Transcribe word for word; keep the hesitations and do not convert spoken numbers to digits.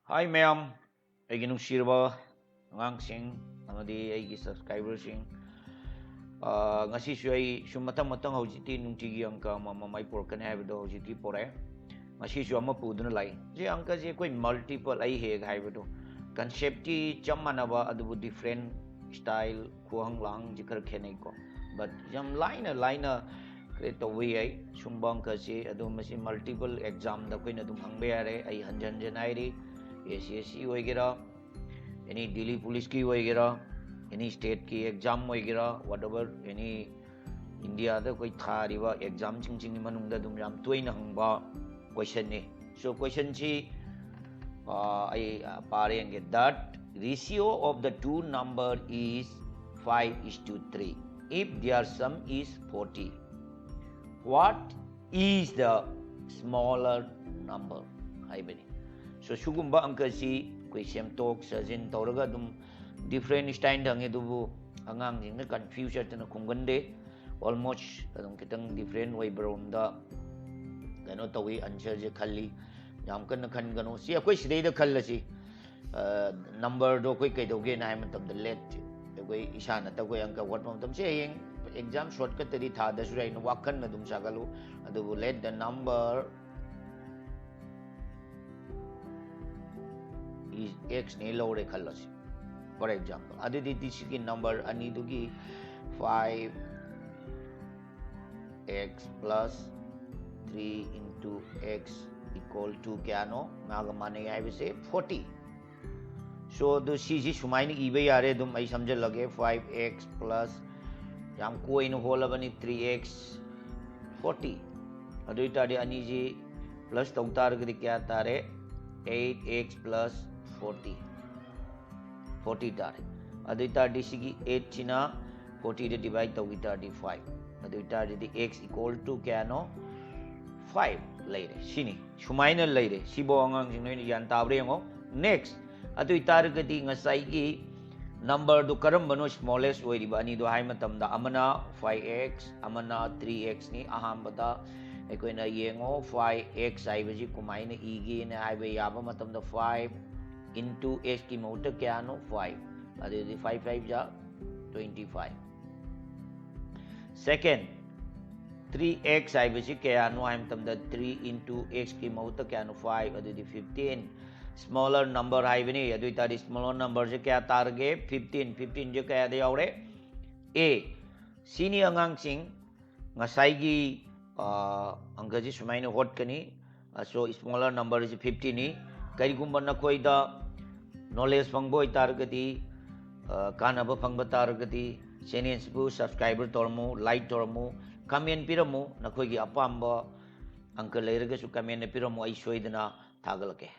ꯍꯥꯏ ꯃꯌꯥꯝ, ꯑꯩꯒꯤ ꯅꯨꯡꯁꯤꯔꯕ ꯑꯉꯥꯡꯁꯤꯡ ꯑꯃꯗꯤ ꯑꯩꯒꯤ ꯁꯕꯁꯀ꯭ꯔꯥꯏꯕꯔꯁꯤꯡ, ꯑꯥ, ꯉꯁꯤꯁꯨ ꯑꯩ ꯁꯨꯝ ꯃꯊꯪ ꯃꯊꯪ ꯍꯧꯖꯤꯛꯇꯤ ꯅꯨꯡꯇꯤꯒꯤ ꯑꯪꯀ ꯑꯃꯃꯝ ꯑꯩ ꯄꯨꯔꯛꯀꯅꯤ ꯍꯥꯏꯕꯗꯣ ꯍꯧꯖꯤꯛꯇꯤ ꯄꯨꯔꯛꯑꯦ꯫ ꯉꯁꯤꯁꯨ ꯑꯃ ꯄꯨꯗꯨꯅ ꯂꯥꯛꯏ꯫ ꯁꯤ ꯑꯪꯀꯁꯦ ꯑꯩꯈꯣꯏ ꯃꯜꯇꯤꯄꯜ, ꯑꯩ ꯍꯦꯛ ꯍꯥꯏꯕꯗꯣ, ꯀꯟꯁꯦꯞꯇꯤ ꯆꯞ ꯃꯥꯟꯅꯕ, ꯑꯗꯨꯕꯨ ꯗꯤꯐ꯭ꯔꯦꯟ ꯁ꯭ꯇꯥꯏꯜ, ꯈꯨꯍꯪ ꯂꯥꯍꯪꯁꯦ ꯈꯔ ꯈꯦꯠꯅꯩꯀꯣ꯫ But ꯌꯥꯝ ꯂꯥꯏꯅ ꯂꯥꯏꯅ ꯀ꯭ꯔꯤꯌꯦꯠ ꯇꯧꯕ ꯌꯥꯏ ꯁꯨꯝꯕ ꯑꯪꯀꯁꯤ꯫ ꯑꯗꯣ ꯃꯁꯤ ꯃꯜꯇꯤꯄꯜ ꯑꯦꯛꯖꯥꯝꯗ ꯑꯩꯈꯣꯏꯅ ꯑꯗꯨꯝ ꯍꯪꯕ ꯌꯥꯔꯦ꯫ ꯑꯩ ꯍꯟꯖꯟ ꯍꯟꯖꯟ ꯍꯥꯏꯔꯤ, ꯑꯦꯁ ꯑꯦꯁ ꯁꯤ ꯑꯣꯏꯒꯦꯔꯥ, ꯑꯦꯅꯤ ꯗꯤꯜꯂꯤ ꯄꯨꯂꯤꯁꯀꯤ ꯑꯣꯏꯒꯦꯔꯥ, ꯑꯦꯅꯤ ꯁ꯭ꯇꯦꯠꯀꯤ ꯑꯦꯛꯖꯥꯝ ꯑꯣꯏꯒꯦꯔꯥ, whatever, ꯑꯦꯅꯤ ꯏꯟꯗꯤꯌꯥꯗ ꯑꯩꯈꯣꯏ ꯊꯥꯔꯤꯕ ꯑꯦꯛꯖꯥꯝꯁꯤꯡꯁꯤꯒꯤ ꯃꯅꯨꯡꯗ ꯑꯗꯨꯝ ꯌꯥꯝ ꯇꯣꯏꯅ ꯍꯪꯕ ꯀꯣꯏꯁꯟꯅꯤ꯫ So ꯀꯣꯏꯁꯟꯁꯤ, ꯑꯥ, ꯑꯩ, ꯑꯥ, ꯄꯥꯔꯦ ꯌꯦꯡꯒꯦ꯫ The ratio of the two number is five is to three if their sum is forty. What is the smaller number? ꯍꯥꯏꯕꯅꯤ꯫ So ꯁꯤꯒꯨꯝꯕ ꯑꯪꯀꯁꯤ ꯑꯩꯈꯣꯏ ꯁꯦꯝꯗꯣꯛ ꯁꯥꯖꯤꯟ ꯇꯧꯔꯒ ꯑꯗꯨꯝ ꯗꯤꯐ꯭ꯔꯦꯟ ꯁ꯭ꯇꯥꯏꯜꯗ ꯍꯪꯉꯤ, ꯑꯗꯨꯕꯨ ꯑꯉꯥꯡꯁꯤꯡꯅ ꯀꯟꯐ꯭ꯌꯨꯁ ꯆꯠꯇꯅ ꯈꯨꯝꯒꯟꯗꯦ꯫ Almost ꯑꯗꯨꯝ ꯈꯤꯇꯪ ꯗꯤꯐ꯭ꯔꯦꯟ ꯑꯣꯏꯕ ꯔꯣꯝꯗ ꯀꯩꯅꯣ ꯇꯧꯏ, ꯑꯟꯁꯔꯁꯦ ꯈꯜꯂꯤ꯫ ꯌꯥꯝ ꯀꯟꯅ ꯈꯟꯒꯅꯨ꯫ ꯁꯤ ꯑꯩꯈꯣꯏ ꯁꯤꯗꯩꯗ ꯈꯜꯂꯁꯤ꯫ ꯑ, ꯅꯝꯕꯔꯗꯣ ꯑꯩꯈꯣꯏ ꯀꯩꯗꯧꯒꯦꯅ ꯍꯥꯏꯕ ꯃꯇꯝꯗ, let, ꯑꯩꯈꯣꯏ ꯏꯁꯥꯅ ꯇꯧꯕ ꯑꯪꯀ ꯍꯣꯠꯄ ꯃꯇꯝꯁꯦ ꯍꯌꯦꯡ ꯑꯦꯛꯖꯥꯝ ꯁꯣꯔꯠꯀꯠꯇꯗꯤ ꯊꯥꯗꯁꯨ ꯌꯥꯏꯅ ꯋꯥꯈꯜꯅ ꯑꯗꯨꯝ ꯁꯥꯒꯠꯂꯨ꯫ ꯑꯗꯨꯕꯨ let the number is x ꯅꯦ ꯂꯧꯔꯦ ꯈꯜꯂꯁꯤ, for example꯫ ꯑꯗꯨꯗꯤ ꯁꯤꯒꯤ number ꯑꯅꯤꯗꯨꯒꯤ five x plus three into x equal to ꯀꯌꯥꯅꯣ? ꯃꯥꯒ ꯃꯥꯟꯅꯩ ꯍꯥꯏꯕꯁꯦ forty꯫ So ꯑꯗꯨ ꯁꯤꯁꯤ ꯁꯨꯃꯥꯏꯅ ꯏꯕ ꯌꯥꯔꯦ꯫ ꯑꯗꯨꯝ ꯑꯩ ꯁꯝꯖꯜꯂꯒꯦ, five x plus, ꯌꯥꯝ ꯀꯣꯏꯅ ꯍꯣꯜꯂꯕꯅꯤ, three x, forty꯫ ꯑꯗꯨ ꯑꯣꯏꯇꯥꯔꯗꯤ ꯑꯅꯤꯁꯤ ꯄ꯭ꯂꯁ ꯇꯧ ꯇꯥꯔꯒꯗꯤ ꯀꯌꯥ ꯇꯥꯔꯦ? Eight x plus forty꯫ Forty ꯇꯥꯔꯦ꯫ ꯑꯗꯨ ꯑꯣꯏꯇꯥꯔꯗꯤ ꯁꯤꯒꯤ eight ꯁꯤꯅ forty ꯗ divide ꯇꯧꯈꯤ ꯇꯥꯔꯗꯤ five꯫ ꯑꯗꯨ ꯑꯣꯏꯇꯥꯔꯗꯤ x equal to ꯀꯌꯥꯅꯣ? Five ꯂꯩꯔꯦ꯫ ꯁꯤꯅꯤ꯫ ꯁꯨꯃꯥꯏꯅ ꯂꯩꯔꯦ꯫ ꯁꯤꯐꯥꯎ ꯑꯉꯥꯡꯁꯤꯡ ꯅꯣꯏꯅ ꯒ꯭ꯌꯥꯟ ꯇꯥꯕ꯭ꯔꯥ ꯌꯦꯡꯉꯣ꯫ Next, ꯑꯗꯨ ꯑꯣꯏꯇꯥꯔꯒꯗꯤ ꯉꯁꯥꯏꯒꯤ ꯅꯝꯕꯔꯗꯨ ꯀꯔꯝꯕꯅꯣ smallest ꯑꯣꯏꯔꯤꯕ ꯑꯅꯤꯗꯣ ꯍꯥꯏ ꯃꯇꯝꯗ, ꯑꯃꯅ five x, ꯑꯃꯅ three x ꯅꯤ꯫ ꯑꯍꯥꯟꯕꯗ ꯑꯩꯈꯣꯏꯅ ꯌꯦꯡꯉꯣ, five x ꯍꯥꯏꯕꯁꯤ ꯀꯃꯥꯏꯅ ꯏꯒꯦꯅ ꯍꯥꯏꯕ ꯌꯥꯕ ꯃꯇꯝꯗ, five into x ꯀꯤ ꯃꯍꯨꯠꯇ ꯀꯌꯥꯅꯣ? Five꯫ ꯑꯗꯨꯗꯤ five five ꯖꯥ twenty five꯫ Second, three x ꯍꯥꯏꯕꯁꯤ ꯀꯌꯥꯅꯣ ꯍꯥꯏꯕ ꯃꯇꯝꯗ, three into x ꯀꯤ ꯃꯍꯨꯠꯇ ꯀꯌꯥꯅꯣ? Five꯫ ꯑꯗꯨꯗꯤ fifteen꯫ Smaller number ꯍꯥꯏꯕꯅꯤ꯫ ꯑꯗꯨ ꯑꯣꯏꯇꯥꯔꯗꯤ smaller number ꯁꯦ ꯀꯌꯥ ꯇꯥꯔꯒꯦ? Fifteen꯫ Fifteen ꯁꯦ ꯀꯌꯥꯗ ꯌꯥꯎꯔꯦ? A꯫ ꯁꯤꯅꯤ ꯑꯉꯥꯡꯁꯤꯡ, ꯉꯁꯥꯏꯒꯤ ꯑꯪꯀꯁꯤ ꯁꯨꯃꯥꯏꯅ ꯍꯣꯠꯀꯅꯤ꯫ So smaller number is fifty ꯅꯤ꯫ ꯀꯔꯤꯒꯨꯝꯕ ꯅꯈꯣꯏꯗ knowledge ꯐꯪꯕ ꯑꯣꯏꯇꯥꯔꯒꯗꯤ, ꯀꯥꯟꯅꯕ ꯐꯪꯕ ꯇꯥꯔꯒꯗꯤ, channel ꯁꯤꯕꯨ subscribe ꯇꯧꯔꯝꯃꯨ, like ꯇꯧꯔꯝꯃꯨ, comment ꯄꯤꯔꯝꯃꯨ꯫ ꯅꯈꯣꯏꯒꯤ ꯑꯄꯥꯝꯕ ꯑꯪꯀ ꯂꯩꯔꯒꯁꯨ comment ꯄꯤꯔꯝꯃꯨ, ꯑꯩ ꯁꯣꯏꯗꯅ ꯊꯥꯒꯠꯂꯛꯀꯦ꯫